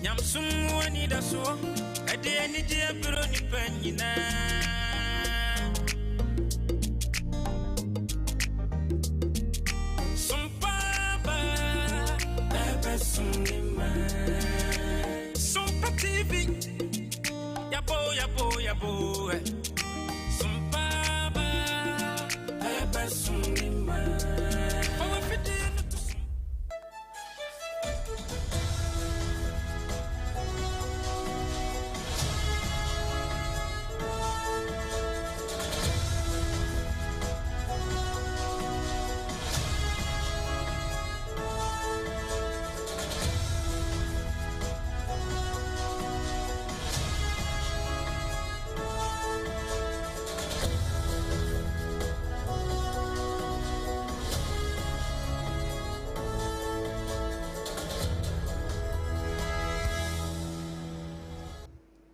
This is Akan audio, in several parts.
Nyamesom mu anidasoɔ, ɛde anigyeɛ brɛ nnipa nyinaa. Sompa ba, ɛbɛsom ne mma. Sompa TV, yabo yabo yabo. Sompa ba, ɛbɛsom ne mma. Fa w'afidie no to so.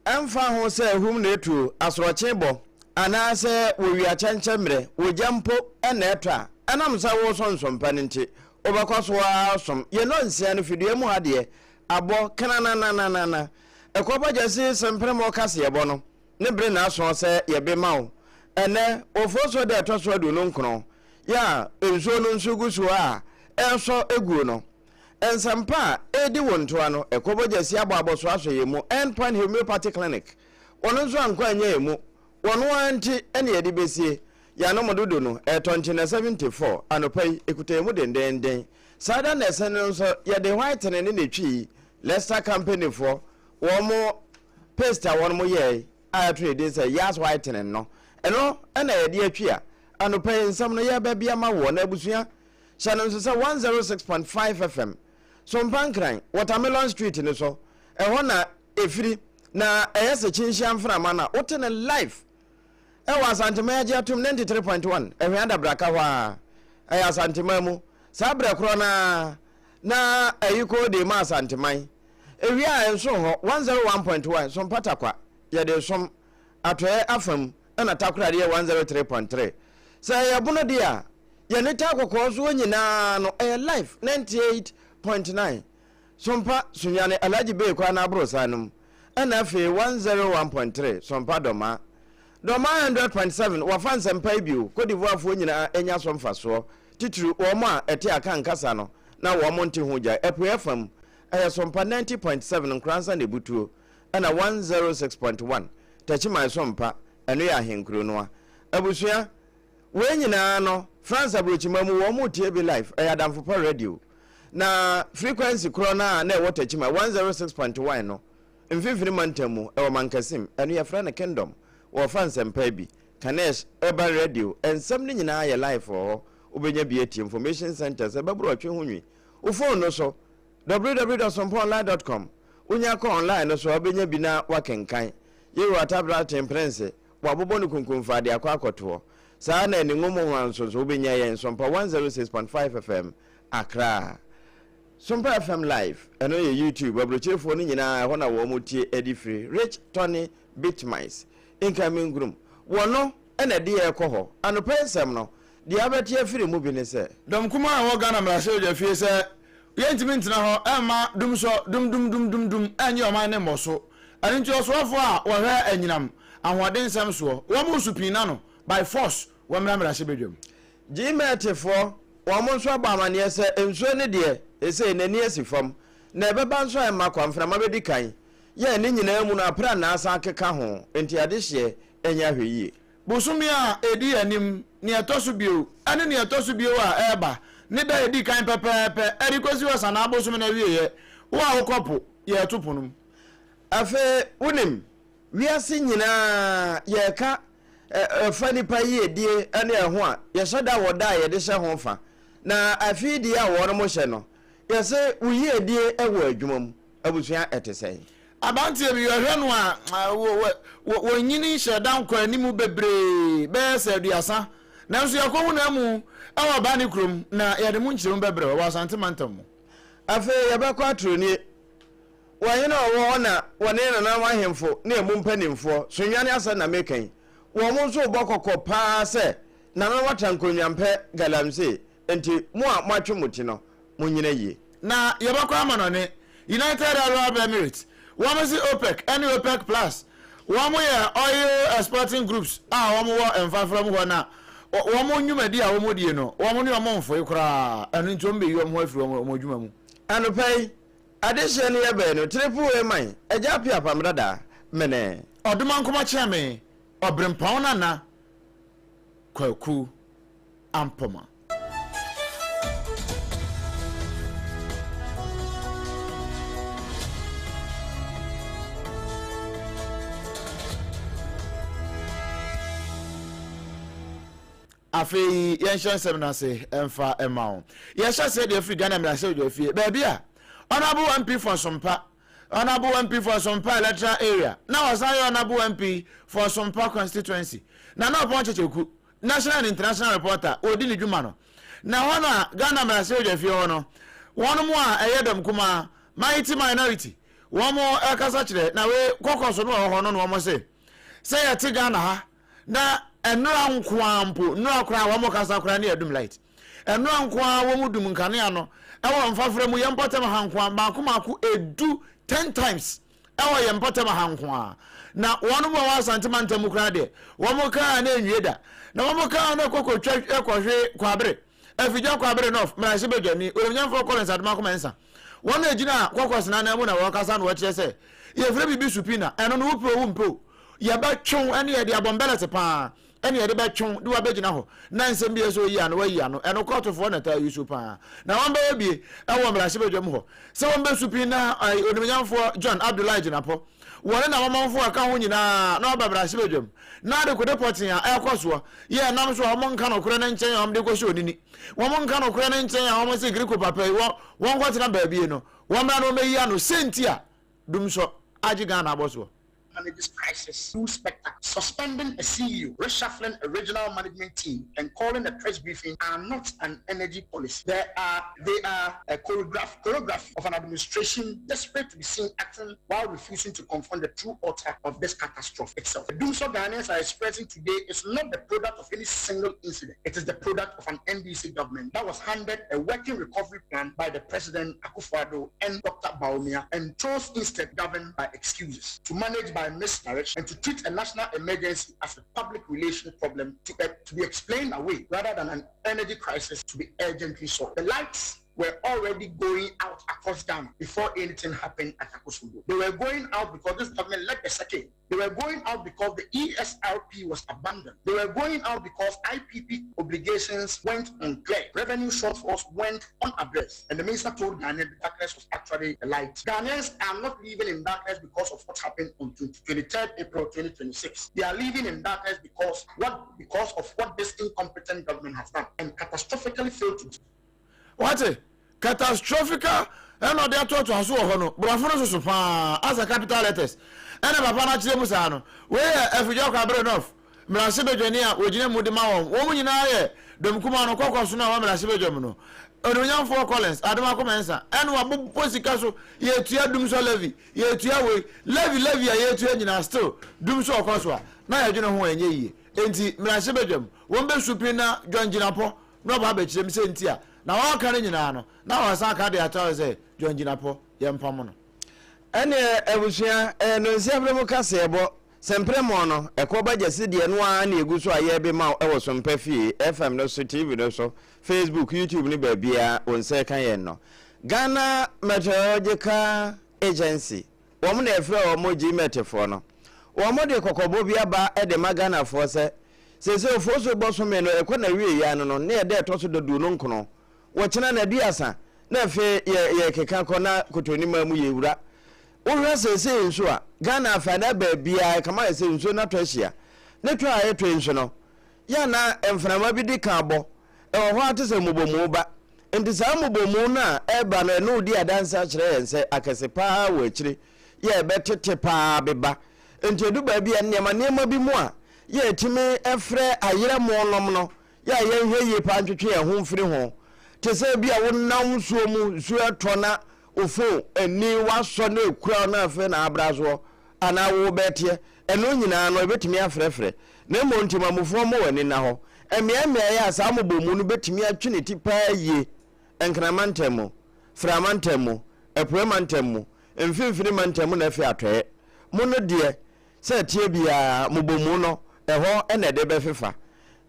Ɛmfa ho sɛ ahum na etu, asorɔkye bɔ, anaasɛ wowia kyɛnkyɛmmerɛ, ogya mpo na ɛtɔ a, ɛnam sɛ woresom nsɔmpa no nti, wobɛkɔ so ara asom. Yɛn nnɔnsia no fidua mu ha deɛ, abɔ kenanananana. Ɛkɔbɔ gyasi sempremo kaseɛbɔ no, ne bere na aso sɛ yɛbema wo. Ɛnnɛ, Oforso da a ɛtɔ so 29, yɛ a nsuo no nso gu so a ɛresɔ guo no. Nsɛmpa a ɛredi wo ntoa no, Ɛkɔbɔ gyasi abɔ abɔso asɔ yɛn mu, End Point Homeopathy Clinic, wɔn nso ankɔ anyɛ yɛn mu, wɔn ara nti na yɛde bɛsie. Yɛanom dodo no, ɛretɔ nkyene 74, anɔpa yi, ɛkuta yɛn mu dendeenden. Saa da na ɛsɛn no nso, yɛde whitening ne n'etwi, Lester Company foɔ, wɔn paste a wɔn yɛe a yɛato ne din sɛ Yas Whitening no, ɛno na yɛde atwi a anɔpa yi nsɛm no yɛreba bi ama woɔ. Na abusua, hyɛ no nso sɛ 106.5 FM, Sompa Nkran, Watermelon Street no so, ɛhɔ na ɛfiri, na ɛyɛ sɛ kyinhyia mframa no a wote no live ɛwɔ Asanteman agye atom 93.1, Ɛhwɛ Adabraka hɔ ara, ɛyɛ Asanteman mu, saa berɛ korɔ no ara na ayi kɔɔ de ma Asanteman. Ewia a ɛnso hɔ, 101.1, so mpatakwa, yɛde som, atɔeɛ afa mu, ɛna takoradi yɛ 103.3. Sɛ ɛyɛ bono deɛ a, yɛne taa kɔkɔɔ soɔ nyinaa no, ɛyɛ live 98.9, Sompa, Sunyani, Alhaji Bey kwan no aborosan no mu, ɛna afei 101.3, Sompa Dɔmaa. Dɔmaa 100.7, wɔafa nsɛmpa yi bio, Cote d'Ivoirefoɔ nyinaa anya so mfasoɔ, titiriw wɔn a ɛte Akan kasa no na wɔn nte ho gyae. Apueɛ fam, ɛyɛ Sompa 90.7, Nkoransa na Ebutuo, ɛna 106.1, Takyiman Sompa, ɛno yɛ Ahenkuro no a. Abusua, wei nyinaa no, France aburokyima mu wɔn retie bi live, ɛyɛ Adamfo Pa Radio. Na frequency korɔ no a na ɛwɔ Takyiman, 106.1 no, Mfimfini Mantam mu, ɛwɔ Mankasim, ɛno yɛfrɛ no Kingdom, wɔfa nsɛmpa bi, Kanesh, Urban Radio, nsɛm no nyinaa yɛ live wɔ hɔ, wobɛnya bi atie, Information Centers, ɛbɛboro ɔtwe ho nwi, wo phone no so, www.sompaonline.com, wonya kɔ online no so a wobɛnya bi na woakenkan. Yehowa Atta Prince, wɔabobɔ no kunkumfaa de akɔ akɔtoɔ. Saa na Aningo Monhwa nso nso wobɛnya yɛn Sompa 106.5 FM, Accra. Sompa FM Live, ɛno yɛ YouTube, aburokyerefoɔ no nyinaa ɛhɔ na wɔn tie ɛde firi. Rich Tony Bitmice, Nkamingurum, wɔno na ɛde yɛn kɔ hɔ. Anɔpa yi nsɛm no, deɛ wobɛte afiri mu bi ne sɛ. Dɔm kumaa a ɛwɔ Ghana mmarahyɛbadwafie sɛ yɛntumi ntena hɔ mma dumsɔ dumdumdumdum nnye ɔman no mmɔ so. Ɛno nti ɔsoafoɔ a wɔhwɛ anyinam ahoɔden nsɛm soɔ, wɔn nso pii na no by force wɔmmra mmarahyɛbadwam. GMETfoɔ, wɔn nso abɔ amaneɛ sɛ nsuo no deɛ, seesei n'ani asi fam, na ɛbɛba nso a ɛmma kwa, mframa bɛdi kan. Yɛ ne nyinaa mu no aprannaa san keka ho, enti adehyeɛ nyɛ ahwɛyie. Bosome a ɛdi anim, nea ɛtɔ so bio, ne nea ɛtɔ so bio a ɛreba, ne da a ɛdi kan pɛpɛɛpɛ de kɔsi Ɔsanaa bosome no awieeɛ, wo a wokɔ po, yɛreto pono mu. Afei, wonim, wiase nyinaa yɛreka ɛfa nnipa yiedie ne ɛho a, yɛhyɛ da wɔ da a yɛde hyɛ ho fa. Na afei deɛ a wɔnom hyɛ no, yɛse wo yiedie wɔ adwuma mu. Abusua ɛte sɛn? Aberanteɛ bi, yɛhwɛ no a, wɔnyini nhyɛ da nkɔ anim bebree, bɛyɛ sɛ 30. Nanso yɛkɔhu no amu wɔ Bani kurom, na yɛde mu nkyerɛmu bɛbrɛ wo wɔ Asante mantam mu. Afei yɛbɛkɔ Atronie. Wɔ hene a ɔwɔ hɔ na wɔne nananom ahemfo ne emu mpanimfoɔ, Sunyani asɛm na meka yi, wɔn nso rebɔ kɔkɔ pa ara sɛ nananom atra nkonnwampɛ galamsey, enti mo a moatwe mo ti no, monnyina yie. Na yɛbɛkɔ amanɔne. United Arab Emirates, wɔn se OPEC ne OPEC Plus, wɔn yɛ oil exporting groups a wɔn wɔ mfafra mu hɔ na wɔn nnwumadi a wɔn die no, wɔn ne wɔn mfoe koraa, ɛno nti wɔn bɛyi wɔn ho afiri wɔn adwuma mu. Anɔpa yi, adehyeɛ no yɛbɛɛ no, Triple A man, Agya Appiah Apam Dada, mene. Ɔdomankoma Kyeame, Ɔberempɔn Nana Kwaku Ampoma. Afei yɛnhyɛ nsɛm no ase mfa mma wo. Yɛhyɛ aseɛ deɛ firi Ghana mmarahyɛbadwa fie, baabi a Honourable MP for Sompa, Honourable MP for Sompa Electoral Area, na ɔsan yɛ Honourable MP for Sompa Constituency, Nana Ɔpɔn Kyekyeku, National and International Reporter, ɔredi ne dwuma no. Na hɔ na Ghana mmarahyɛbadwa fie hɔ no, wɔn a ɛyɛ dɔm kumaa, mighty minority, wɔn ɛkasa kyerɛ, na wei kɔkɔ so no wɔ hɔ no na wɔn se, sɛ yɛte Ghana ha, Na nnora nko ara mpo, nnora koraa wɔn kasa koraa ne yɛdum light. Nnora nko ara wɔn dum nkanea no ɛwɔ mfafra mu yɛn mpɔtam ha nko ara mako mako edu ten times ɛwɔ yɛn mpɔtam ha nko ara. Na wɔn mu a wɔwɔ Asante mantam mu koraa deɛ wɔn kaa na enwie da. Na wɔn kaa na ɛkɔ kɔtwa ɛkɔhwe Kwabere. Afigya Kwabere North mmarahyɛbadwani Onyamfoɔ Collins Adomako Mensah. Wɔn na egyina kɔkɔs n'anan mu na wɔkasa na wɔkyerɛ sɛ yɛfrɛ biribi supina ɛno no wopɛ o wompɛ o yɛbɛtwe wo ɛne yɛde abɔ mbɛlɛte paa ɛne yɛde bɛtwe wo de wabɛgyina hɔ na nsɛm bi ɛsɛ oyi ano wayi ano ɛno kɔɔtofoɔ na taa yi so paa na wɔn bɛyɛ bie ɛwɔ mmarahyɛbadwam hɔ sɛ wɔn bɛ supin na onimnyamfoɔ John Abdullahi Jinapɔ wɔne na wɔmanfoɔ a ɛka ho nyinaa na wɔba mmarahyɛbadwam na adekode pɔtee a ɛrekɔ soɔ yɛ ɛnam so a wɔn nka nokorɛ no nkyɛn a wɔn de kɔhyɛ onini wɔn nka nokorɛ no nkyɛn a wɔn se Griko papa yi wɔn wɔnkɔtena baabie no wɔn mmra na wɔn bɛyi ano sɛnti a dumsɔ agye Ghana abɔ soɔ. Manages crisis through spectacle. Suspending a CEO, reshuffling a regional management team, and calling a press briefing are not an energy policy. There are, they are a choreograph, choreography of an administration desperate to be seen acting while refusing to confront the true author of this catastrophe itself. The dumsor Ghanaians are expressing today is not the product of any single incident. It is the product of an NDC government that was handed a working recovery plan by the President Akufo-Addo and Dr. Bawumia and chose instead govern by excuses, to manage by misdirection, and to treat a national emergency as a public relations problem to, uh, to be explained away rather than an energy crisis to be urgently solved. The lights were already going out across Ghana before anything happened at Akosombo. They were going out because this government led the second. They were going out because the ESRP was abandoned. They were going out because IPP obligations went unclear. Revenue shortfalls went unaddressed. And the minister told Ghanaians the darkness was actually the light. Ghanaians are not living in darkness because of what happened on 23rd April 2026. They are living in darkness because what because of what this incompetent government has done and catastrophically failed to do. Wate? Catastrophical ɛna ɔde atoatoa so wɔ hɔ no, borɔfo no soso paa, asɛ capital letters ɛna papa no akyerɛ mu saa no. Wei yɛ Afigya Kwabere North mmarahyɛbadwani a wɔgyina mu de ma wɔn. Wɔn nyinaa yɛ dɔm kumaa no kɔkɔ sono a ɛwɔ mmarahyɛbadwam no. Onuonyamfoɔ Collins Adomako Mensah ɛna wabobɔ sika so, yɛtua dumsɔ levy, yɛtua wei, levy levy a yɛtua nyinaa still dumsɔ ɔkɔ so a, na yɛdwene ho a ɛnyɛ yie. Enti mmarahyɛbadwam, wɔn bɛsu pin na John Jinapor na ɔba abɛkyerɛ me sɛ nti a na ɔreka no nyinaa no, na ɔresan aka de akyerɛ wo sɛ John Jinapor, yɛmpamo no. Ɛneɛ abusua, ɛyɛ nonsia berɛ mu kaseɛbɔ, sɛ mprɛmɔɔ no, ɛkɔ ba gyasi deɛ ɛno ara na ɛgu so a yɛrebe ma wo ɛwɔ Sompa fie, FM no so, TV no so, Facebook, YouTube ne baabiara wo nsa ɛka yɛn no. Ghana Meteorological Agency, wɔn na yɛfrɛ wɔn GMET foɔ no, wɔn de kɔkɔbɔ bi aba de ma Ghanafoɔ sɛ, seesei Oforso bɔsome no ɛkɔ n'awieeɛ ano no, ne ɛda ɛtɔ so daduonu nkono, wɔkyena no aduasa, na afei yɛ yɛkeka kɔ na Kotonimaa mu yɛwura. Wohwɛ seesei nso a, Ghana afanan baabiara ɛkama ayɛ sɛ nsuo no atɔ ahyia. Ne tɔ a ɛtɔ yi nso no, yɛ a na mframa bi di kan bɔ, ɛwɔ hɔ ara te sɛ mmobɔmu ba. Nti saa mmobɔmu no a ɛreba no, ɛno redi adanse akyerɛ yɛn sɛ akɛse pa ara wɔ akyire, yɛ a ɛbɛtete pa ara beba. Nti ɛdu baabi a nneɛma nneɛma bi mu a yɛ a ɛtumi frɛ ayerɛmo nom no, yɛ a yɛnhwɛ yie pa ara ntwetwe yɛn ho mfiri ho. Te sɛ ebi a wonam nsuo mu, nsuo ɛtɔ na wo phone ani wasɔ na ɛkura wo na afei na abra soɔ anaa worebɛteɛ. Ɛno nyinaa no ɛbɛtumi afrɛfrɛ. Na mmom ntimamufoɔ mma wɔn ani nna hɔ. Mmeae mmeae a saa mmobɔmu no bɛtumi atwe ne ti paa yie, Nkran mantam mu, Fra mantam mu, Apueɛ mantam mu, Mfimfini mantam mu na afei Atɔeɛ mu no deɛ, sɛ ɛteɛ biara, mmobɔmu no, ɛhɔ na ɛde bɛfefa.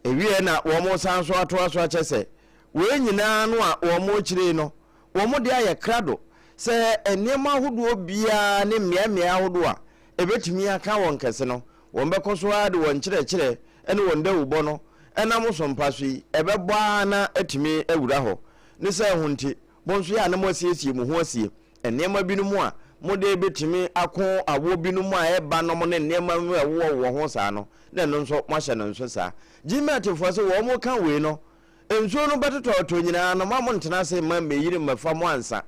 Ɛwieɛ na wɔsan nso atoa so akyɛ sɛ, wei nyinaa no a wɔrekyerɛ yi no, wɔde ayɛ krado sɛ nneɛma ahodoɔ biara ne mmeaemmeae ahodoɔ a ɛbɛtumi aka wɔn kɛse no, wɔbɛkɔ so ara de wɔn nkyerɛkyerɛ ne wɔn dawubɔ no nam so mpa so yi, ɛbɛbɔ ara na atumi awura hɔ. Ne saa ho nti, mo nso yɛ a na moasiesie mo ho asie nneɛma binom a mode bɛtumi ako awoɔ binom a ɛreba nom ne nneɛma mu a ɛwowɔwowɔ ho saa no, na ɛno nso moahyɛ no nso saa. Gmeatfoɔ sɛ wɔn ka wei no, nsuo no bɛtotɔtɔ nyinaa no, mo a montena ase mma mmɛyiri mmɛfa mo ansa,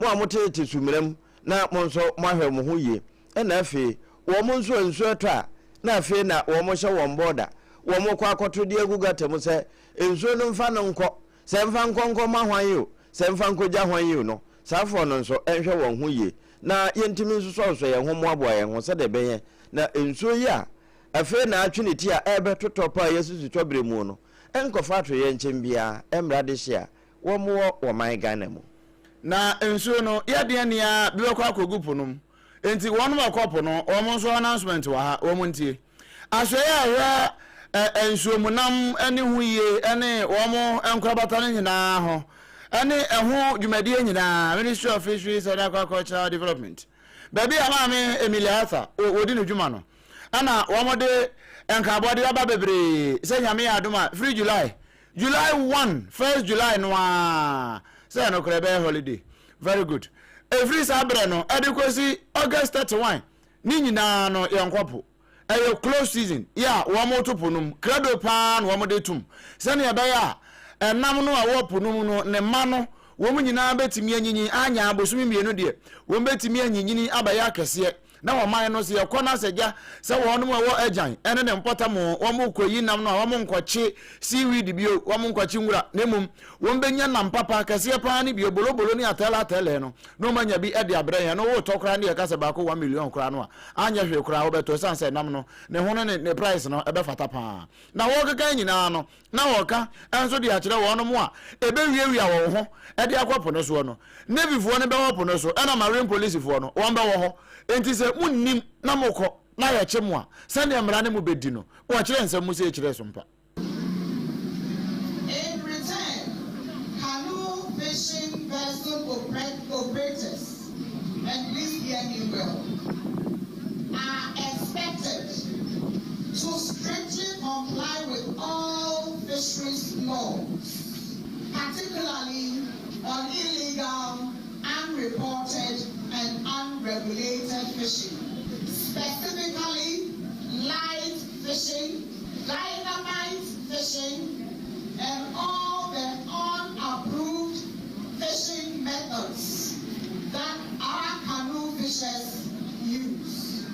mo a motete sumina mu na mo nso moahwɛ mo ho yie. Ɛna afei wɔn nso a nsuo ɛtɔ a na afei na wɔn hyɛ wɔn bɔɔda, wɔn kɔ akɔto de agu gata mu sɛ nsuo no mfa no nkɔ, sɛ mfa nkɔ nkɔma hwan o, sɛ mfa nkɔgya hwan o no, saa foɔ no nso nhwɛ wɔn ho yie na yɛntumi nsosɔnsosɔ yɛn ho mmoaboa yɛn ho sɛdeɛ ɛbɛyɛ na nsuo yi a afei na atwe ne ti a ɛrebɛtotɔ paa yɛasusu tɔberɛ mu no nkɔfa atoyerɛnkyɛm biara mmra dehye a wɔn wɔ wɔ man Ghana mu. Na nsuo no yɛ deɛ nea bi bɛkɔ akɔgu po no mu. Enti wɔnom ɛkɔ po no, wɔn nso announcement wɔ ha, wɔn ntie. Asoɛeɛ a ɛhwɛ ɛ nsuomunam ne ho yie ne wɔn nkorabata no nyinaa ho ne ɛho dwumadie nyinaa, Ministry of Fisheries and Aquaculture Development, baabi a Maame Emilia Arthur wɔdi ne dwuma no, ɛna wɔde nkaabɔdeɛ aba bebree sɛ Nyame yɛ adom a firi July July 1, first July no ara, sɛ ɛno koraa ɛbɛyɛ holiday. Very good. Ɛfiri saa berɛ no ɛde kɔsi August 31 ne nyinaa no yɛnkɔ po. Ɛyɛ close season yɛ a wɔn to po no mu. Credo paa na wɔn de tom sɛnea ɛbɛyɛ a ɛnam no a ɛwɔ po no mu no ne mma no wɔn nyinaa bɛtumi anyinyin anya abosome mmienu deɛ wɔn bɛtumi anyinyini abɛyɛ akɛseɛ. Na ɔman no, sɛ yɛkɔ na sɛ gya sɛ wɔnom a ɛwɔ agyan ne ne mpɔtam wɔn rekɔyi nam no a, wɔn nkɔkye seaweed bio, wɔn nkɔkye nwura, na mmom wɔn bɛnya nam papa kɛseɛ paa ne bio, bolobolo ne atɛlɛ atɛlɛ no, na wɔn anya bi de abrɛ yɛn. No wotɔ koraa ne yɛka sɛ baako 1 million koraa no a, anyɛ hwee koraa wobɛtɔ, ɛsiane sɛ nam no ne ho no ne ne price no ɛbɛfata paa. Na wɔkeka nyinaa no, na wɔka nso de akyerɛ wɔnom a ɛbɛwiawia wɔn ho de akɔ po no soɔ no. Navyfoɔ no bɛwɔ po no so, ɛna Marine Policefoɔ no, wɔn bɛwɔ hɔ. Enti sɛ monnim na mokɔ na yɛkye mo a, sɛdeɛ mmara ne mo bɛdi no, wɔkyerɛ nsɛm mu sei kyerɛ so mpa. In return, canoe fishing vessel operators, and please hear me well, are expected to strictly comply with all fisheries laws, particularly on illegal, unreported, and unregulated fishing. Specifically, light fishing, dynamite fishing, and all the unapproved fishing methods that our canoe fishers use.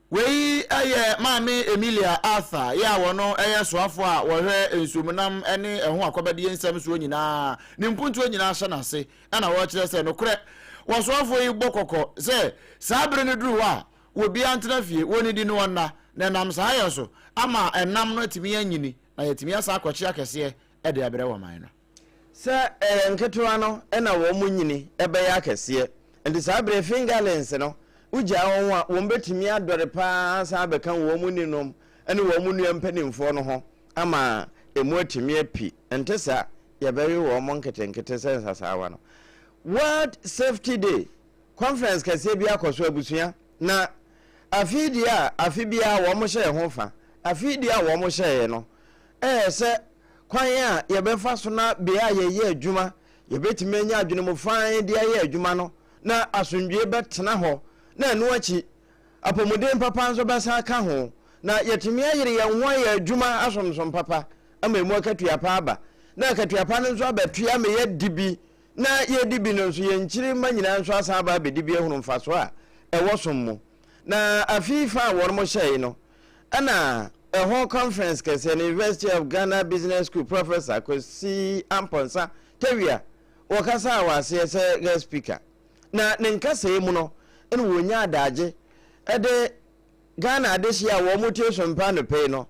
Wei yɛ Maame Emilia Arthur yɛ a wɔno yɛ soafoɔ a wɔhwɛ nsuomunam ne ɛho akɔbɛdeɛ nsɛm soɔ nyinaa ne mpuntuo nyinaa hyɛ n'ase ɛna wɔrekyerɛ sɛ nokorɛ wɔsoafoɔ yi bɔ kɔkɔ sɛ saa bere no duru hɔ a wɔbiara ntena fie wɔnidi no wɔnna na ɛnam saa yɛ so ama ɛnam no atumi anyini na yɛatumi asa akɔkye akɛseɛ de abrɛ wɔ man no. Sɛ ɛyɛ nketewa no na wɔn nyini bɛyɛ akɛseɛ. Nti saa berɛ fingerlings no, wogyaa wɔn a, wɔn bɛtumi adɔre pa ara asan abɛka wɔn ninom ne wɔn nua mpanimfoɔ no ho ama ɛmu atumi api. Ɛnte saa, yɛbɛwe wɔn nketenkete sɛ nsasaawa no. World Safety Day conference kɛseɛ bi akɔ so abusua, na afe yi deɛ a afe biara wɔn hyɛɛ ho fa, afe yi deɛ a wɔn hyɛeɛ no ɛyɛ sɛ kwan a yɛbɛfa so na bea a yɛyɛ adwuma yɛbɛtumi anya adwene mu fann de ayɛ adwuma no na asomdwie bɛtena hɔ, na ɛno akyi apɔmuden papa nso bɛsan ka ho, na yɛtumi ayere yɛn ho ayɛ adwuma asomsom papa ama emu akatua pa aba, na akatua pa no nso abɛtoa ma yɛadi bi, na yɛdi bi no nso yɛn nkyirimma nyinaa nso asan aba abɛdi bi ahunu mfasoɔ a ɛwɔ som mu. Na afe yi fa a wɔn hyɛe no, ɛna ɛho conference kɛseɛ no, University of Ghana Business School Professor Kwesi Amponsah Tawia wɔkasaa wɔ aseɛ sɛ guest speaker. Na ne nkasɛɛ mu no, ɛna wɔnya adagye ɛde Ghana adehyeɛ a wɔn tie so mpa anɔpa yi no,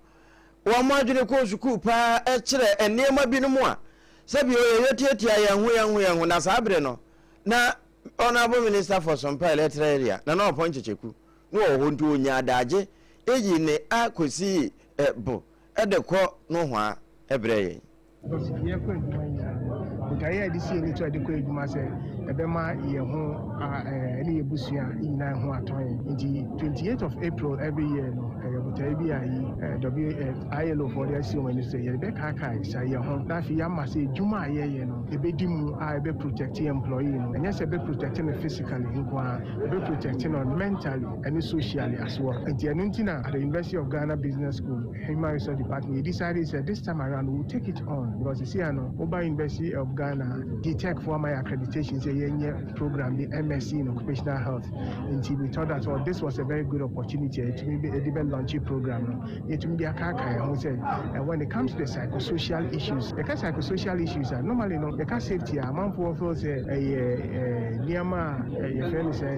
wɔn adwene kɔɔ sukuu paa kyerɛ nneɛma binom a Sɛbi o yɛyɛ tiatia yɛn ho yɛn ho yɛn ho na saa bere no na Honourable Minister for Sompa Electoral Area, Nana Ɔpɔn Kyekyeku na ɔwɔ hɔ nti ɔnyaa adagye yi ne a kɔsii bo de kɔ nohoa brɛɛ yɛn. Because yɛkɔ adwuma nyinaa no, botaeɛ a yɛde si yɛn ani so a yɛde kɔ adwuma sɛ ɛbɛma yɛn ho ɛne yɛn abusua nyinaa ho atɔ yɛn. Nti 28 of April every year no, ɛyɛ botaeɛ bi a yi W ILO foɔ de asi wɔn ani so sɛ yɛde bɛkaakae sa yɛn ho na afei yɛama sɛ adwuma a yɛyɛ no ɛbɛdi mu a ɛbɛ protect yɛn employee no. Ɛnyɛ sɛ ɛbɛ protect no physically nko ara, ɛbɛ protect no mentally ɛne socially as well. Nti ɛno nti na at the University of Ghana Business School, Human Resource Department, yɛ decide sɛ this time around we will take it on because sisi ano woba University of Ghana, GTEC foɔ ama yɛ accreditation sɛ yɛnyɛ program bi MSc in Occupational Health. Nti we thought that, oh, this was a very good opportunity a yɛtumi bɛ yɛde bɛ launch program no, yɛtumi de akaakae yɛn ho sɛ when it comes to the psychosocial issues, yɛka psychosocial issues a normally no yɛka safety a amanfoɔ feel sɛ ɛyɛ nneɛma a yɛfrɛ no sɛ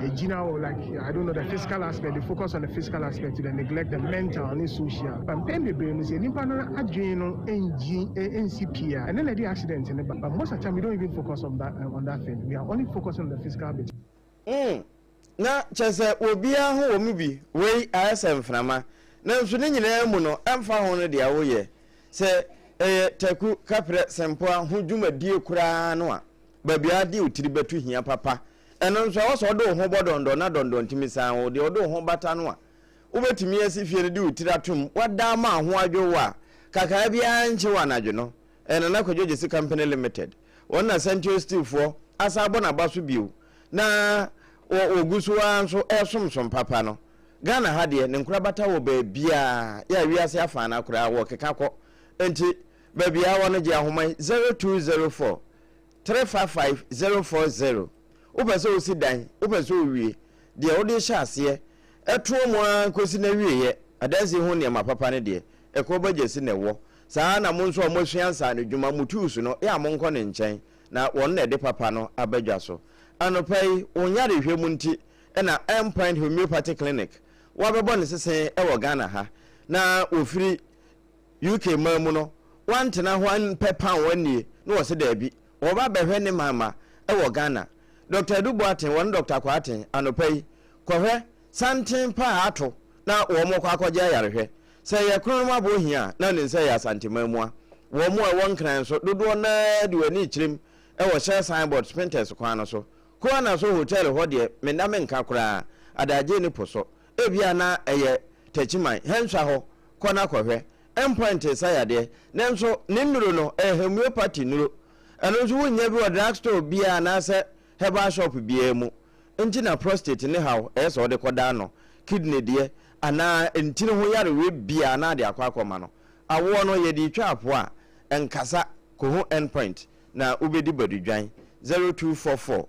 ɛgyina hɔ like I don't know the physical aspect, they focus on the physical aspect, they neglect the mental ne social. But mpɛn bebree no sɛ nipa no adwene no ngyi nsi pii a ɛno na ɛde accident no ba. But most of the time we don't even focus on that on that thing. We are only focusing on the physical bit. Na kyerɛ sɛ obiara ho wɔ mu bi, wei ayɛ sɛ mframa. Nanso ne nyinaa mu no, ɛmfa ho no deɛ woyɛ, sɛ ɛyɛ taku, kaprɛ, sempoa ho dwumadie koraa no a, baabi a wode wo tiri bɛto hia papa. Ɛno nso, ɛwɔ sɛ wode wo ho bɔ dɔndɔn na dɔndɔn tumi san wo. Deɛ wode wo ho bata no a, wobɛtumi asi fie no de wo tiri atom, woada ama ho adwo wo a, kakaa biara nkye wo anadwo no. Ɛyɛ Nana Kwadwo Gyesi Company Limited. Wɔn na Santio Steel foɔ asan abɔ n'aba so bio na wɔ wɔgu so ara nso resomsom papa no. Ghana ha deɛ, ne nkorabata wɔ baabiara, yɛ a wiase afaana koraa wɔkeka kɔ. Enti baabiara wɔ no gye ahoma yi, 0204 355 040. Wopɛ sɛ wosi dan, wopɛ sɛ wowie, deɛ wode rehyɛ aseɛ, ɛtoɔ mu ara kɔsi n'awieɛ, adansie ho nneɛma papa no deɛ, ɛkɔ bagyasi na ɛwɔ. Saa ara na mo nso a moasua nsaanodwuma, mo tools no, yɛ a monkɔ ne nkyɛn, na wɔn na ɛde papa no aba dwa so. Anɔpa yi, wo nyarehwɛ mu nti na End Point Homeopathy Clinic wɔabɛbɔ ne sese wɔ Ghana ha, na wɔfiri UK man mu no, wɔantena hɔ ampɛ paon annie na wɔse daabi, wɔba abɛhwɛ ne man mma wɔ Ghana. Dɔkta Adu Boateng, wɔne Dɔkta Kwarteng, anɔpa yi, kɔhwɛ santen pa a ato na wɔkɔ akɔgye ayarehwɛ. Sɛ ɛyɛ kronom aboɔ hia a, na wonim sɛ ɛyɛ Asanteman mua. Wɔn a ɛwɔ Nkran nso, dodoɔ no ara de wɔn ani rekyerem wɔ Shell signboard, Spintex kwan no so. Koana so Hotel hɔ deɛ, menna menka koraa, adagyeɛ nni po so. Ebia na ɛyɛ Techiman, Henswa hɔ, kɔ na kɔhwɛ. Endpoint resa yadeɛ, nanso ne nnuro no, ɛyɛ homeopathy nnuro. Ɛno nso wonnya bi wɔ drugstore biara anaasɛ herbal shop biara mu. Nti na prostate ne haw ɛyɛ sɛ wode kɔda ano, kidney deɛ, anaa ntini ho yarewe biara na ade akɔ akɔma no. Awoɔ no yɛde retwa apoa a, ɛnkasa, kɔhu Endpoint na wobɛdi badudwan. 0244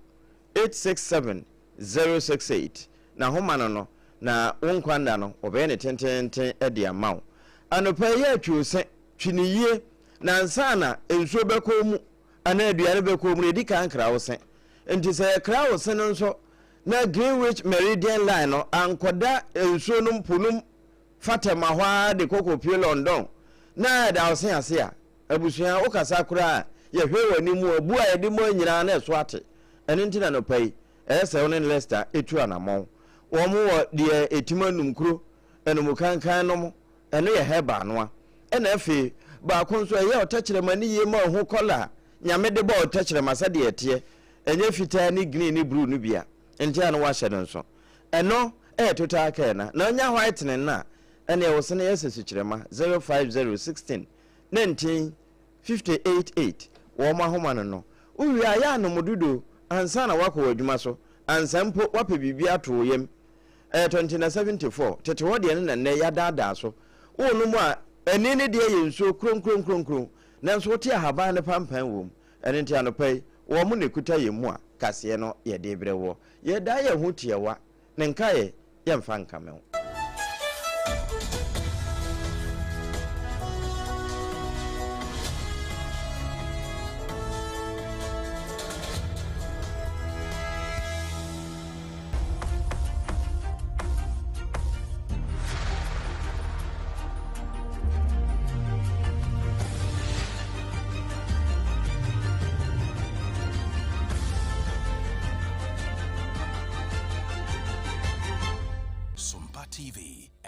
867 068 na homa no no na wo nkwa nna no wɔbɛyɛ no tenteenten de ama wo. Anɔpa yi yɛ twi wo se, twi no yie na ansa na nsuo bɛkɔ wo mu anaa aduane bɛkɔ wo mu no ɛdi kan kra wo se. Nti sɛ yɛkra wo se no nso na Greenwich Meridian Line no ankɔda nsuo no po no mu fa Tema hɔ ara de kɔ kɔpue London na ɛda wo se ase a, abusua wokasa koraa a yɛhwɛ w'anim a bu a yɛde ma nyinaa na ɛso ate. Ɛno nti na anɔpa yi ɛyɛ sɛ wo ne Lester tu anamɔn. Wɔn wɔ deɛ ɛtim anum kuro, anum kankan nom, ɛno yɛ herbal noa. Ɛna afei baako nso ɛyɛ ɔtɛkyerɛma ne yie ma ɔho kɔla a Nyame de bɔɔ ɔtɛkyerɛma sɛdeɛ ɛteɛ, ɛnyɛ fitaa ne green ne blue no bi a, nti a na wahyɛ no nso. Ɛno ɛyɛ total care na na ɔnya whitening no a, ɛneɛ wo sene yɛ sɛ sukyerɛma, 050 16 19 58 8, wɔn ahoma no no. Wowie a, yɛ anom dodo ansa na woakɔ w'adwuma so, ansa mpo woapɛ biribi ato wo yam. Ɛyɛ tɔnte na 74, tete hɔ deɛ no na nnɛ yɛadaadaa so. Wonom a, ani no deɛ yɛ nsuo kronkronkronkron, nanso wote ahaban no pampan wom. Ɛno nti anɔpa yi, wɔn na ɛkuta yɛn mu a kaseɛ no yɛde rebrɛ woɔ. Yɛdaa yɛn ho tiawa, ne nkaeɛ yɛmfa nkame wo.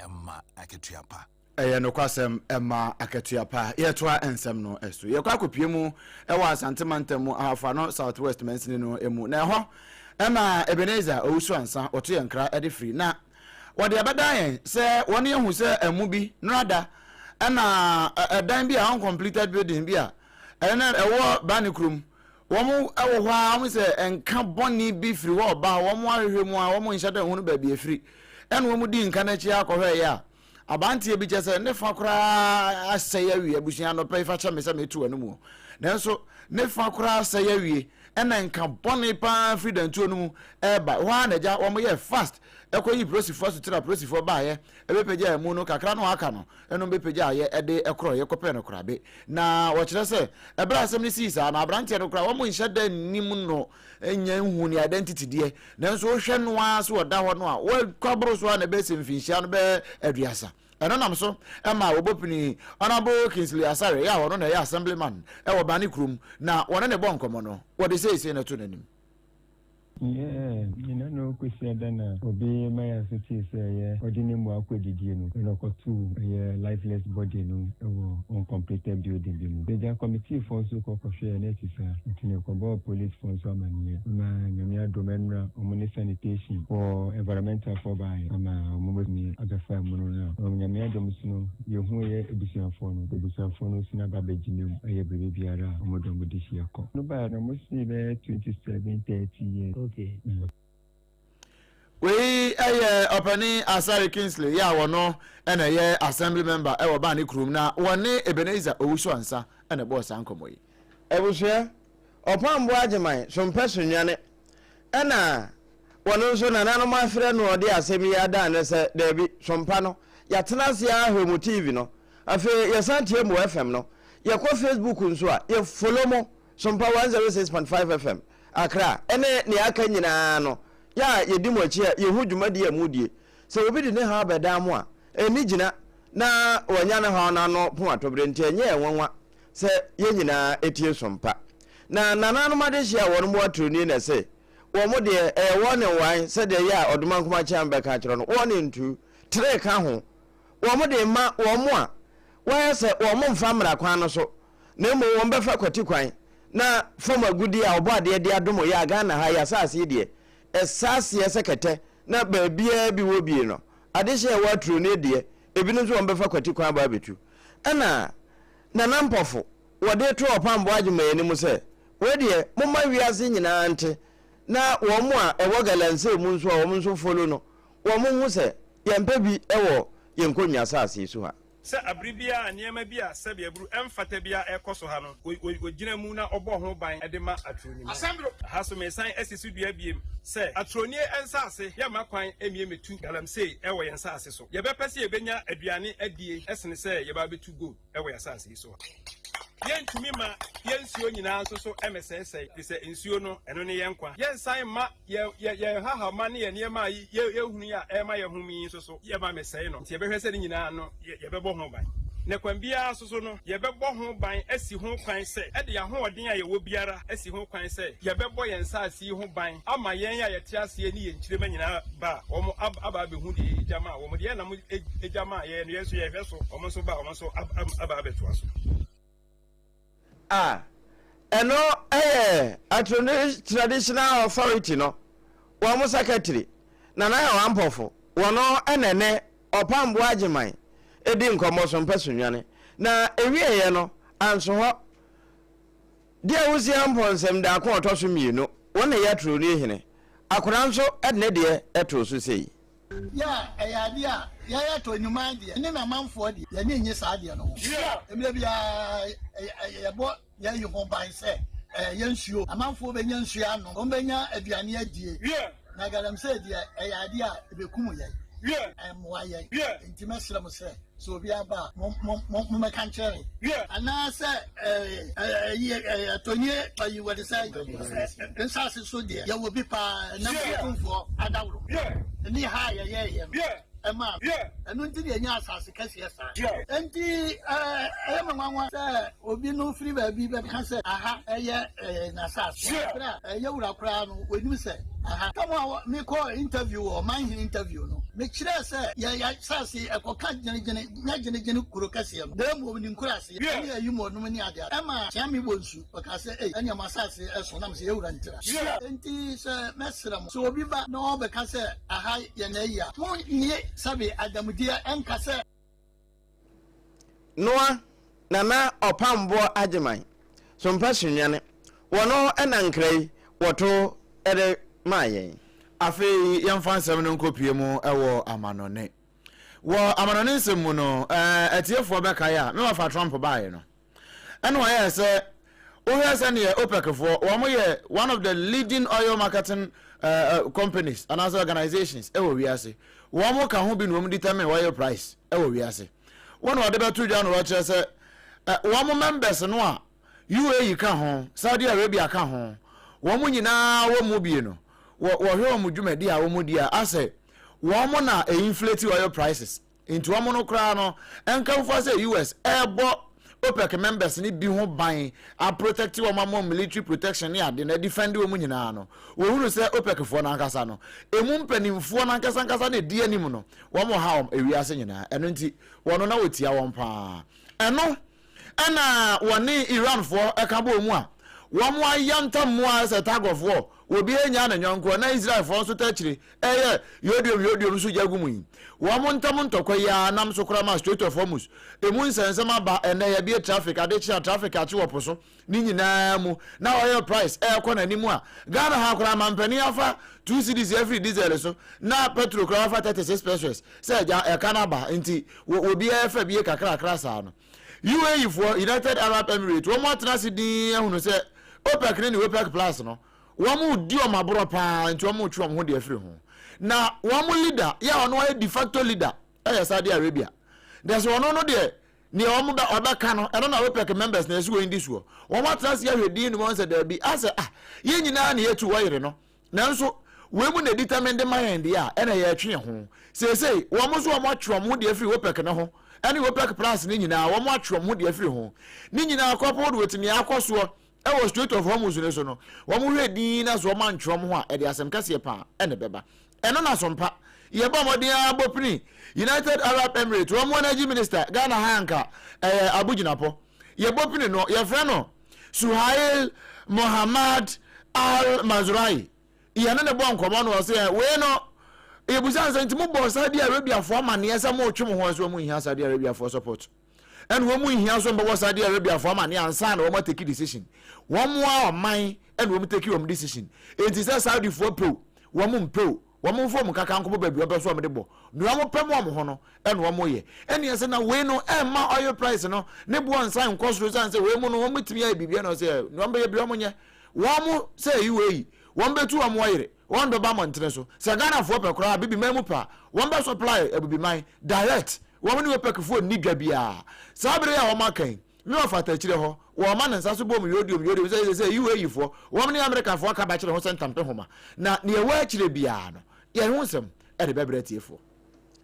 Ɛma akatua pa. Ɛyɛ nokwasɛm, ɛma akatua pa. Yɛtoa nsɛm no so. Yɛkɔ akɔpue mu wɔ Asante mantam mu, Ahafo Ano South West mansini no mu. Na ɛhɔ na Ebenezer Owusu-Ansah wɔto yɛn nkra de firi. Na wɔde abɛdan yɛn sɛ wɔn ahu sɛ ɛmo bi nora da na ɛdan bi a uncompleted building bi a ɛno ɛwɔ Bani kurom. Wɔn wɔ hɔ a wɔn sɛ nka bɔne bi firi hɔ ɔba wɔn ahwehwɛ mu a wɔn nhyɛ da nhunu baabi afiri. Ɛna wɔn di nka n'akyi akɔhwɛ yɛ a Abanteɛ bi kyɛ sɛ ne fa koraa asɛe awie abusua anɔpa yi fa kyɛ me sɛ meto w'anom o nanso ne fa koraa asɛe awie ɛna nka bɔne paa firi dantuo no mu ɛreba hɔ ara na agya wɔn yɛ fast ɛkɔ yi polisifoɔ asotire a polisifoɔ baayɛ ɛbɛpagya ɛmu no kakra no aka no ɛno bɛpagya ayɛ ɛde ɛkorɔ yɛ kɔpɛ no korabe na wɔkyerɛ sɛ ɛberɛ asɛm no sii saa na aberanteɛ no koraa wɔn nhyɛ da nnim no nya nhu ne identity deɛ nanso wohwɛ no ara so ɔda hɔ no a wakwaboro so a na ɛbɛyɛ sɛ mfinhyia no bɛyɛ aduasa ɛno nam so ɛma wɔbɔ Honorable Kingsley Asare yɛ a ɔno na ɛyɛ assemblyman ɛwɔ Bane kurom na wɔne ne bɔ nkɔmmɔ no wɔde seesei no to n'anim. Yeah, nyina no Kwasiada na obi ma yɛn aso tee sɛ ɛyɛ ɔde ne mmoa akɔ adidie no ɛna ɔkɔtoo ɛyɛ lifeless body no ɛwɔ uncompleted building bi mu. Agya committee foɔ nso kɔ kɔhwɛɛ na ɛte saa nti no yɛkɔbɔɔ police foɔ nso amaneɛ ma Nyame adom ɛnora ɔmo ne sanitation foɔ environmental foɔ baeɛ ama ɔmo bɛtumi abɛfa amunu no a Nyame adom so no yɛhu ɛyɛ abusuafoɔ no abusuafoɔ no nso no aba abɛgyina mu ayɛ biribi biara a ɔmo de ɔmo de hyia kɔ. No baeɛ no ɔmo see bɛyɛ 27, 30 years. Okay. Wei yɛ ɔpanin Asare Kingsley yɛ a wɔno na ɛyɛ assembly member wɔ Bane kurom na wɔne Ebenezer Owusu Ansah na ɛbɔɔ saa nkɔmmɔ yi. Abusua, Ɔpamboɔ Agyeman, Sompɛ Sonwane, ɛna wɔno nso nananom afrɛ no ɔde asɛm yi adan no sɛ daabi, Sompa no, yɛatena ase ara hwɛ mo TV no, afei yɛsan tie mo FM no, yɛkɔ Facebook nso a, yɛ follow mo, Sompa 106.5 FM, Accra, ɛne nea aka nyinaa no, yɛ a yɛdi mo akyi a yɛhu dwumadie a modie. Sɛ obi de ne haw bɛdan mo a, ɛnni gyina na wanya ne haw no ano pomatɔberɛ nti ɛnyɛ yɛn nwanwa sɛ yɛn nyinaa tie som pa. Na nananom adehyeɛ a wɔn mmoa turo nie na ɛse wɔn deɛ ɛyɛ wɔn ne nwan sɛdeɛ ɛyɛ a Ɔdomankoma Kyeame bɛka akyerɛ no, wɔn ne ntu, tere ka ho. Wɔn de ma wɔn a wɔayɛ sɛ wɔn mfa mmara kwan no so na mmom wɔn bɛfa kwati kwan na fam agudeɛ a Ɔbɔadeɛ de adom yɛ a Ghana ha yɛ asase yi deɛ ɛsa aseɛ sɛ kɛtɛ na baabiara bi wɔ bie no adehyeɛ a ɛwɔ aturo no deɛ ebinom nso wɔn bɛfa kwati kwan aba abɛtu ɛna Nana Mpɔfo wɔde to Ɔpamboɔ Agyeman anim sɛ wei deɛ momma wiase nyinaa nte na wɔn a ɛwɔ Galamsey mu nso a wɔn nso follow no wɔn nhu sɛ yɛmpɛ bi wɔ yɛn nkonnwa asase yi so ha. Sɛ bere biara a nneɛma bi a sɛbe aburu ɛmfata biara rekɔ so ha no, ogyina mu na ɔbɔ ho ban de ma Aturoni man. Ɛha nso, meresan asi so dua bio sɛ, Aturonie nsase, yɛmma kwan mmie mmetu galamsey wɔ yɛn nsase so. Yɛbɛpɛ sɛ yɛbɛnya aduane adie sene sɛ yɛba abɛtu gold wɔ yɛn asase yi so ha. Yɛntumi mma yɛn nsuo nyinaa nso so mmɛsɛesɛe, ɛfiri sɛ nsuo no, ɛno ne yɛn nkwa. Yɛnsan mma Yɛn, yɛn, yɛn nhahamma ne yɛn nneɛma a yɛ, yɛhunu yi a ɛrema yɛhome yi nso so, yɛmma mmɛsɛe no. Nti yɛbɛhwɛ sɛ ne nyinaa no, yɛ, yɛbɛbɔ ho ban. Na kwan biara so so no, yɛbɛbɔ ho ban asi ho kwan sɛ, ɛde yɛn ahoɔden a yɛwɔ biara asi ho kwan sɛ, yɛbɛbɔ yɛn nsaase yi ho ban ama yɛn a yɛte aseɛ ne yɛn nkyirimma nyinaa ba a, wɔn ab, aba abɛhu deɛ yɛgya maa wɔn. Deɛ yɛnam gya maa yɛn no, yɛn nso yɛhwɛ so, wɔn nso ba a, wɔn nso ab, ab, aba abɛtoa so. A Ɛno yɛ Atroni Traditional Authority no wɔn secretary, Nana Yaw Ampofo, wɔn na ɛne Ɔpamboa Agyeman di nkɔmmɔ so mpɛ so nwane. Na ɛwieeɛ no, anso hɔ. Deɛ Wusie Amponsem Daako a ɔtɔ so mmienu, wɔn na ɛyɛ Atroni hene. Akwadaa nso de ne deɛ too so sei. Yɛ a, ɛyɛ adeɛ a yɛn Atɔnyiman deɛ ne n'amanfoɔ deɛ, yɛn ani nnye saa adeɛ no ho. Mmerɛ biara yɛbɔ yɛn yi ho ban sɛ yɛn nsuo, amanfoɔ bɛnya nsuo anom, wɔn bɛnya aduane adie. Na galamsey deɛ, ɛyɛ adeɛ a ɛbɛkum yɛn, ɛmmoa yɛn. Enti mɛsrɛ mo sɛ, Sɛ obi aba a, mo, mo, mo, mommɛka nkyerɛ me. Anaasɛ ɛyi, ɛtɔnie, ayi, wɔde sɛ, nsase so deɛ, yɛwɔ bi paa, ɛnam Otumfoɔ adaworo ne ha a yɛyɛeɛ no ɛmaa no. Ɛno nti na yɛnya asase kɛseɛ saa. Enti ɛyɛ me nwanwa sɛ obi no firi baabi bɛka sɛ aha yɛ n'asase, berɛ a yɛn wura koraa no, ɔnim sɛ. Aha. Tam a mekɔɔ interview wɔ ɔmanhene interview no, mekyerɛɛ sɛ yɛn asase yi, ɛkɔka gyenegyene, nyɛ gyenegyene kuro kɛseɛ no, na mmom ne nkuraase ne ayumo nom ne adeade. Ɛmaa Kyeame Bonsu, ɔkaa sɛ, Ei, ɛnneɛ mo asase so. Na mese, Yɛn wura ntira. Enti sɛ mɛsrɛ mo, sɛ obi ba na ɔbɛka sɛ aha yɛ n'ayi a, monnye sɛbe adamudeɛ nka sɛ. Noa Nana Ɔpamboɔ Agyeman, Sompa Sunyani, wɔno na nkra yi wɔto de maa yɛn. Afei yɛmfa nsɛm no nkɔpue mu wɔ amanɔne. Wɔ amanɔne nsɛm mu no, atiefoɔ bɛkae a, me wɔfa Trump baeɛ no, ɛna ɔyɛɛ sɛ wohwɛ sɛdeɛ OPEC foɔ wɔn yɛ one of the leading oil marketing companies anaasɛ organizations ɛwɔ wiase. Wɔn ka ho bi na wɔn determine oil price ɛwɔ wiase. Wɔn na wɔde bɛto dwa na wɔkyerɛ sɛ wɔn members no a UAE ka ho, Saudi Arabia ka ho, wɔn nyinaa wɔ mu bie no, wɔhwɛ wɔn dwumadi a wɔn di a asɛ wɔn na inflate oil prices. Nti wɔn no koraa no nkamfoa sɛ US ɛrebɔ OPEC members no bi ho ban, aprotect wɔn ama wɔn military protection ne ade na defend wɔn nyinaa no, wɔhunu sɛ OPEC foɔ no ankasa no, emu mpanimfoɔ no ankasa ankasa na ɛdi anim no, wɔn ha wɔn ewiase nyinaa. Ɛno nti wɔn na wɔtia wɔn paa. Ɛno ɛna wɔne Iranfoɔ ɛka bɔɔ mu a wɔn ayantam mu a sɛ tagɔfoɔ obi anya ne yɔnkoɔ na Israelfoɔ nso ta akyire ɛyɛ yodiom yodiom nso gya gu mu yi. Wɔn ntam ntɔkwa yi ara nam so koraa ma Strait of Hormuz emu nsɛnsɛm aba ɛnnɛ yɛabue traffic ade kye a traffic akye wɔ po so ne nyinaa mu na oil price ɛrekɔ n'anim a Ghana ha koraa mampanin afa 2 cedis afiri diesel so na petrol koraa wafa 36 pesewas sɛ agya ɛka no aba nti obiara fa bie kakrakra saa no. UAE foɔ, United Arab Emirates, wɔn atena ase dinn ahunu sɛ OPEC ne ne OPEC plus no wɔn redi wɔn aborɔ paa nti wɔn retwe wɔn ho de afiri ho. Na wɔn leader yɛ a ɔno ayɛ de facto leader ɛyɛ Saudi Arabia. Deɛ sɛ ɔno no deɛ nea wɔn bɛ ɔbɛka no ɛno na OPEC members na ɛsi wɔn di soɔ. Wɔn atena ase ahwɛ din no wɔn sɛ daabi asɛ ah yɛn nyinaa na yɛtu wɔyere no. Nanso wei mu na ɛdetermine de ma yɛn deɛ a ɛna yɛretwe yɛn ho. Seesei wɔn nso wɔn atwe wɔn ho deɛ afiri OPEC no ho ɛne OPEC plus no nyinaa wɔn atwe wɔn ho deɛ afiri ho. Ne nyinaa coupled with nea akɔ soɔ ɛwɔ Strait of Hormuz no so no, wɔn hwɛ dinn na so wɔn antwe wɔn ho a ɛde asɛm kɛseɛ paa ɛna ɛbɛba. Ɛno na so mpa. Yɛbɔ mmɔden ara bɔ pini United Arab Emirates wɔn energy minister Ghana ha anka ɛyɛ Abu Jinapor. Yɛbɔ pini no yɛfrɛ no Suhail Mohammad Al Mazrai. Yɛne no bɔ nkɔmmɔ no ɔsɛ wei no yɛbusa nsɛ nti mobɔ Saudi Arabiafoɔ amanneɛ sɛ motwe mo ho nso wɔn nhia Saudi Arabiafoɔ support. Ɛna wɔn nhia nso mbɛbɔ Saudi Arabiafoɔ amanneɛ ansa na wɔn ateki decision. Wɔn a ɔman ɛna wɔn teki wɔn decision. Enti sɛ Saudifoɔ pɛ o, wɔn mpɛ o, wɔn mfa wɔn kaka nkɔbɔ baabi wɔn pɛ so wɔn de bɔ. Nea wɔn pɛ mu wɔn ho no ɛna wɔn yɛ. Ɛna ɛsɛ na wei no ɛmma oil price no ne boɔ nsan nkɔ soro san sɛ wei mu no wɔn betumi ayɛ biribi ɛna ɔsɛ nea wɔn bɛyɛ bi wɔn nyɛ. Wɔn sɛ ɛyi wei yi wɔn bɛtu wɔn ɔyere wɔn bɛba mmɔntene so. Sɛ Ghanafoɔ pɛ koraa abibiman mu pɛ a wɔn bɛ supply abibiman direct. Wɔn ne OPEC foɔ nni dwa biara. Saa bere yi a wɔn aka yi me ɔfata akyire hɔ wɔma ne nsa so bom yodiom yodiom sɛ sɛ sɛ UAE foɔ wɔn ne America foɔ aka bakyere ho sɛ ntampe homa na nea ɛwɔ akyire biara no yɛn ho nsɛm ɛde bɛbrɛ atiefoɔ.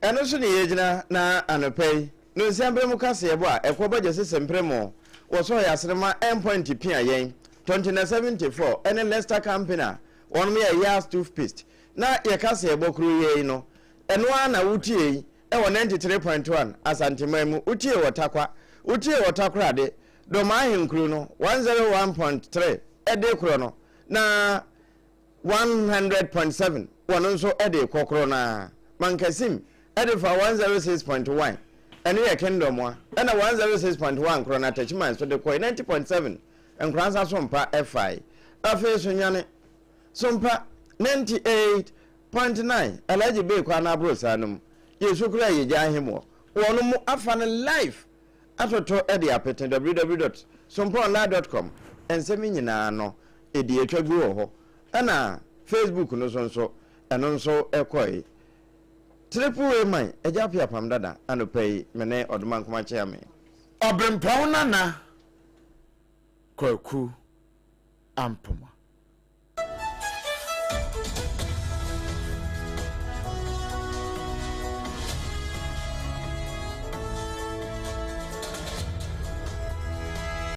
Ɛno so ne yɛgyina na anɔpa yi nonsia berɛ mu kaseɛbɔ a ɛkɔ bɔ gyesese mpremo wɔ sɔɔ yaserema endpoint pia yɛn Tontina 74 ɛne Lester Company a wɔnom yɛ Yas toothpaste na yɛ kaseɛbɔ kuro yɛ yi no ɛno ara na wotie yi ɛwɔ 93.1 Asanteman mu wotie wɔ Tarkwa wotie wɔ Takoradi Dɔmaa Ahenkuro no 101.3 ɛde korɔ no na 100.7 wɔn nso de rekɔ korɔ no ara. Mankasim de fa 106.1 ɛno yɛ Kingdom a ɛna 106.1 korɔ no Atachiman nso de kɔe 90.7 Nkoransa Sompa fae. Afei Sunyani Sompa 98.9 Alhaji Bey kwan no aborosaa no mu Yɛsu koraa yɛgya ahemmoɔ wɔn mo afa no live atoto de apete www.sompaonline dot com Nsɛm yi nyinaa no ɛdi atwa gu wɔ hɔ ɛna Facebook no so nso ɛno nso kɔe Triple A man Agya Appiah Pam Dada anɔpa yi me ne Ɔdomankoma Kyeame. Ɔbrempɔn Nana Kwaku Ampoma.